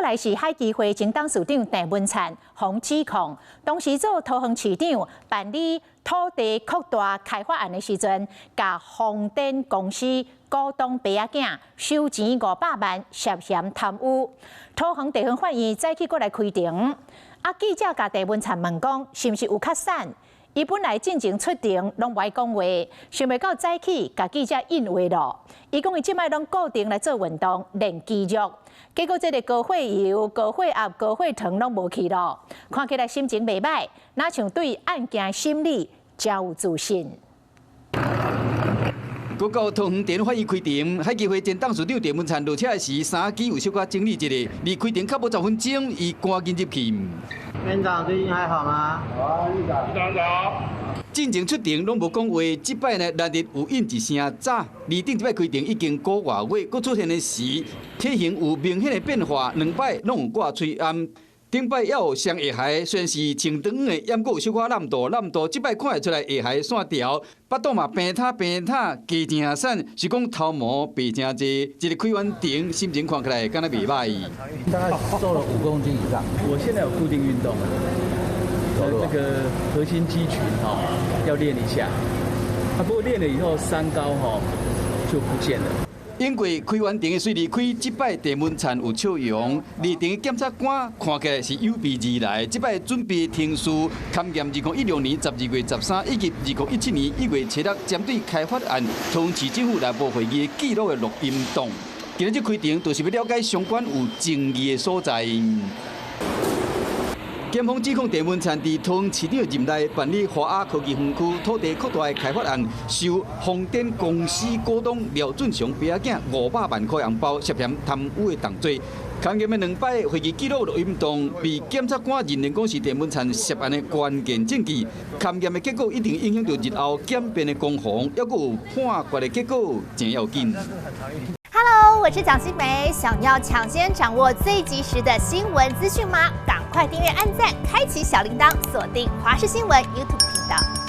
來是海基會前董事長鄭文燦予指控，當時做桃園市長辦理土地擴大開發案的時陣，共風電公司股東爸仔囝收錢500萬，涉嫌貪污。桃園地方法院早起閣來開庭，啊，記者共鄭文燦問講，是毋是有較瘦？伊本來進前出庭攏無愛講話，想袂到早起共記者應話囉。伊講伊這擺攏固定來做運動練肌肉，結果這个高血油、高血壓、高血糖攏無去囉。看起來心情袂䆀，若像對案件審理誠有自信。閣到桃園地方法院開庭，海基會前董事長鄭文燦落車時，衫機有小可整理一下，離開庭較無10分鐘，伊趕緊入去。院長最近還好嗎？好啊，院長。院長早。進前出庭攏無講話，這擺呢難得有應一聲早。而頂一擺開庭已經個外月，閣出現的時，體型有明顯的變化，兩擺攏有掛喙罨。頂擺猶有雙下頦，雖然是穿長的，猶閣有小可凹肚凹肚，這擺看會出來下頦線條，腹肚嘛平塌平塌，加誠瘦，是講頭毛白誠濟，這个開完庭心情看起來敢若袂䆀。大概瘦了5公斤以上。我現在有固定運動，那個核心肌群哈要練一下。啊，不過練了以後三高哈就不見了。因為開完庭的水離開，這擺鄭文燦有笑容。蒞庭的檢察官看起來是有備而來，這擺準備程序，勘驗2016年12月13以及2017年1月7日針對開發案，桃園市政府內部會議記錄的錄音檔。今日這開庭就是欲了解相關有爭議的所在。檢方指控鄭文燦佇桃園市長任內辦理華亞科技園區土地擴大的開發案，收風電公司股東廖俊雄爸仔囝500萬塊紅包，涉嫌貪污的重罪。勘驗的兩擺會議記錄錄音檔，被檢察官認定講是鄭文燦涉案的關鍵證據。勘驗的結果一定影響著日後檢辯的攻防，猶閣有判決的結果，誠要緊。 Hello，我是蔣新梅，想要搶先掌握最及時的新聞資訊嗎？趕快訂閱、按讚、開啟小鈴鐺，鎖定華視新聞 YouTube 頻道。